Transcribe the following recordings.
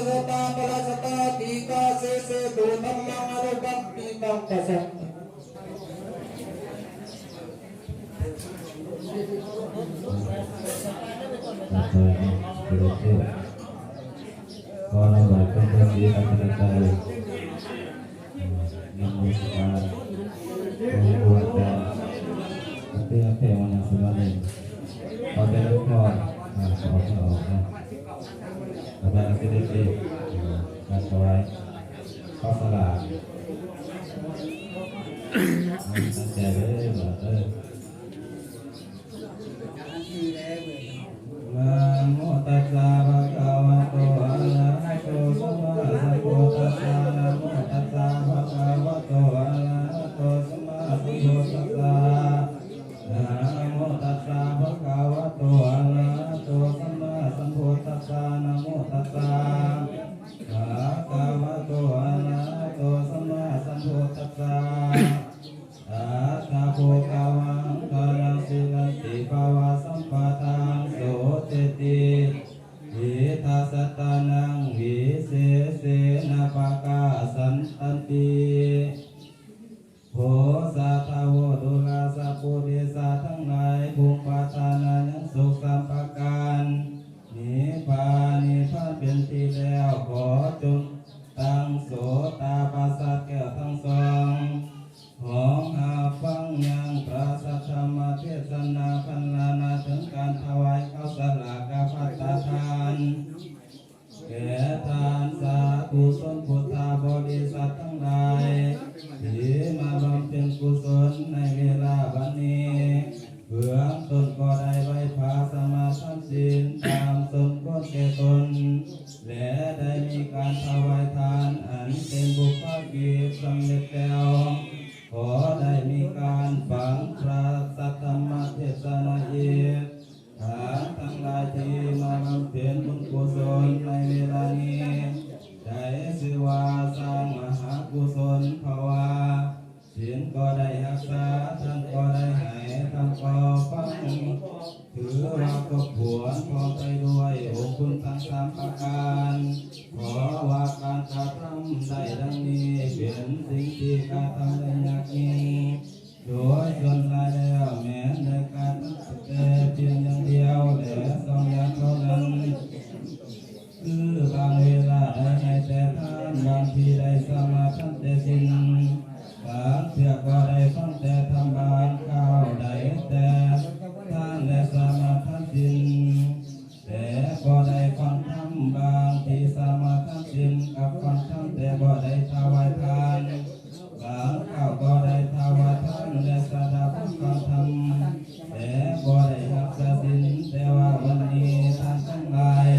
ສະຕາ ປະລາຊະຕາ ຕີກາ ເສເສຕຸ ທຳມັງ ອະນຸປັດຕິມາ ປະສັດ ຂໍນຳໄຫວ້ເປັນທຳດີ ອາຈານ ນະໂມຕັດສະ ພະຄະວະໂຕ ອະລະຫະໂຕ ສຳມາສຳພຸດທັດສະ ເປັນເພວະນາງສຸມາເນນ ຂໍເຈລິນພອນ ອ່າ ຂໍອອກ ຂໍອອກນະ ອາຈານສິລິເດດ ການຖວາຍ ເຂົ້າສາລາ ຕັ້ງໃຈເດີ ເດີ. ນະໂມຕັດສະ ພະຄະວະໂຕ ອະລະຫະໂຕ ສຳມາສຳພຸດທັດສະ ນະໂມຕັດສະ ພະຄະວະໂຕ ອະລະຫະໂຕ ສຳມາສຳພຸດທັດສະ ນະໂມຕັດສະ ພະຄະວະໂຕ ອະລະຫະໂຕ ສຳມາສຳພຸດທັດສະ ນະໂມຕັດສະ ພະຄະວະໂຕ ອະລະຫະໂຕ ສຳມາສຳພຸດທັດສະ ຕະຖາໂຄຕະ ອະຣະຫັງ ອະຣະຫັງ ສິລັນຕິ ພະວະສຳປະທາງ ໂສເຈຕິ ທິຕາສັດຕານັງ ວິເສເສນະ ປະກາສັນຕັນຕິ ໂພຊາທະໂວ ດຸລາສະປຸລິສາທັງຫຼາຍ ພູມປາດຖະໜາຍັງສຸກສາມປະການ ນິບພານ ນິບພານເປັນທີ່ແລ້ວ ຂໍຈົ່ງຕັ້ງໂສຕາປະສາດແກ້ວທັງສອງ ຂອງຮັບຟັງຍັງພະສັດທຳມະເທດສະນາພັນລານາ ເຖິງການຖວາຍເຂົ້າສາລາກະພັດຕາທານ ແກ່ທ່ານສາທຸຊົນພຸດທະບໍລິສັດທັງຫຼາຍ ທີ່ມາບຳເພັນກຸສົນໃນເວລາບັດນີ້ ເບື້ອງຕົ້ນກໍໄດ້ໄຫວ້ພະສະມາທານສິນຕາມສົມຄວນແກ່ຕົນ ແລະ ໄດ້ມີການຖວາຍທານອັນເປັນບຸບພະກິດສຳເລັດແລ້ວ ຂໍໄດ້ມີການຟັງພະສັດທຳມະເທດສະນາອີກ. ທ່ານທັງຫຼາຍທີ່ມາບຳເພັນບຸນກຸສົນໃນເວລານີ້ ໄດ້ຊື່ວ່າສ້າງມະຫາກຸສົນ ເພາະວ່າສິນກໍໄດ້ຮັກສາ, ທານກໍໄດ້ໃຫ້, ທຳກໍຟັງ, ຖືວ່າຄົບຖ້ວນພ້ອມໄປດ້ວຍອົງຄຸນທັງສາມປະການ. ເພາະວ່າການກະທຳໄດ້ດັ່ງນີ້ ເປັນສິ່ງທີ່ກະທຳໄດ້ຍາກຍິ່ງ. ໂດຍສ່ວນຫຼາຍແລ້ວແມ່ນໄດ້ກະທຳແຕ່ພຽງຢ່າງດຽວ ແລະ ສອງຢ່າງເທົ່ານັ້ນ ຄືບາງເວລາໄດ້ໃຫ້ແຕ່ທານ, ບາງທີໄດ້ສະມາທານແຕ່ສິນ, ບາງເທື່ອກໍໄດ້ຟັງແຕ່ທຳ, ບາງຄາວໄດ້ແຕ່ທານ ແລະ ສະມາທານສິນ. ແຕ່ບໍ່ໄດ້ຟັງທຳ, ບາງທີສະມາທານສິນກັບຟັງທຳແຕ່ບໍ່ໄດ້ຖວາຍທານ, ບາງຄາວກໍໄດ້ຖວາຍທານ ແລະ ສະດັບຟັງທຳ ແຕ່ບໍ່ໄດ້ຮັກສາສິນ. ແຕ່ວ່າວັນນີ້ທ່ານທັງຫຼາຍ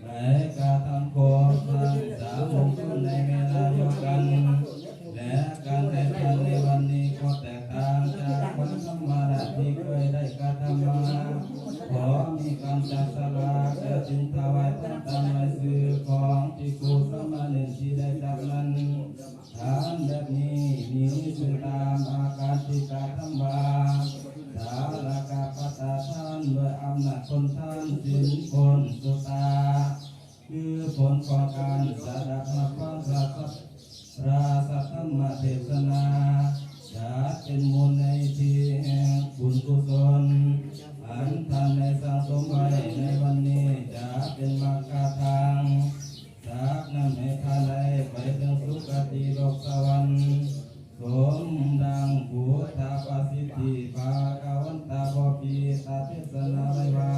ໄດ້ກະທຳຄົບທັງສາມອົງຄຸນໃນເວລາດຽວກັນ ແລະ ການໃຫ້ທານໃນວັນນີ້ກໍແຕກຕ່າງຈາກວັນທຳມະດາທີ່ເຄີຍໄດ້ກະທຳມາ, ເພາະມີການຈັບສະຫຼາກແລະຈຶ່ງຖວາຍທານຕາມລາຍຊື່ຂອງພິກຂຸສາມະເນນທີ່ໄດ້ຈັບນັ້ນ. ທານແບບນີ້ມີຊື່ຕາມອາການທີ່ກະທຳວ່າ ສາລະກະພັດຕາທານ ໂດຍອຳນາດຜົນທານສິນຜົນສຸດຕາ ຄືຜົນຂອງການສະດັບຮັບຟັງພະສັດ ພະສັດທຳມະເທດສະນາ ຈະເປັນມູນນິທິແຫ່ງບຸນກຸສົນ ອັນທ່ານໄດ້ສັ່ງສົມໄວ້ໃນວັນນີ້ ຈະເປັນມັກຄະທາງ ຊັກນຳໃຫ້ທ່ານໄດ້ໄປເຖິງສຸຄະຕິໂລກສະຫວັນ ສົມດັ່ງພຸດທະປະສິດທິພະຄະວັນຕະບໍພິຕະເທດສະນາໄວ້ວ່າ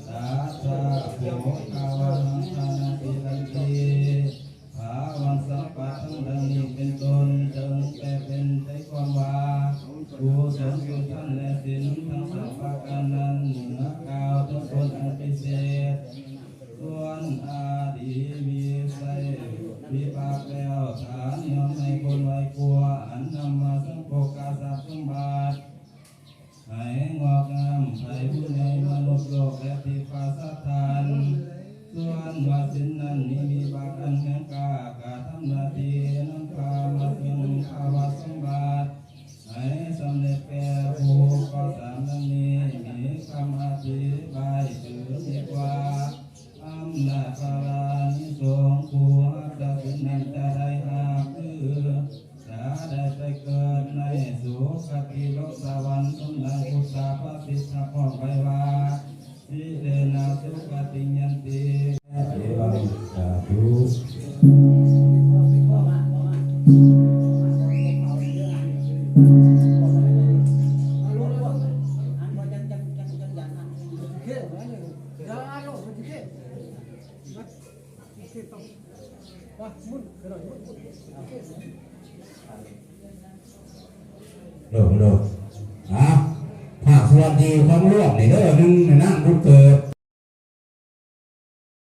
ຕັດສະໂພຄາວະຫັງ ທານັງ ສິລັນຕິ ພະວັງສະປະທັງ ດັ່ງນີ້ເປັນຕົ້ນ ຈຶ່ງແປເປັນໃຈຄວາມວ່າ ກຸສົນຄືທານ ແລະ ສິນທັງສອງປະການນັ້ນ ເມື່ອກ່າວເຖິງຜົນອັນພິເສດ ສ່ວນອະດີວິໄສວິບາກແລ້ວ ທ່ານຍ່ອມໃຫ້ຜົນໄວກວ່າ ອັນນຳມາເຊິ່ງໂພຄະຊັບສົມບັດ ໃຫ້ງອກງາມໄພບູນໃນມະນຸດໂລກ ແລະ ທີ່ປາສາດທານ. ສ່ວນວ່າສິນນັ້ນມີວິບາກອັນແຮງກ້າ ກະທຳໜ້າທີ່ນຳພາມາເຊິ່ງພະວະສົມບັດ ໃຫ້ສຳເລັດແກ່ຜູ້ກໍສາມດັ່ງນີ້ ມີຄຳອະທິບາຍຄືນີ້ວ່າ ອຳນາດ ປະຕິດສະພອງໄວ້ວ່າ ສິເລນະສຸກະຕິຍັນຕິ ເອວັງ ສາທຸ. ໂດຍ ໂດຍ ອ່າ ພາກສະຫວັດດີຂອງຫຼວງນີ້ເດີ ໜຶ່ງໃນນາມບຸນເກີດ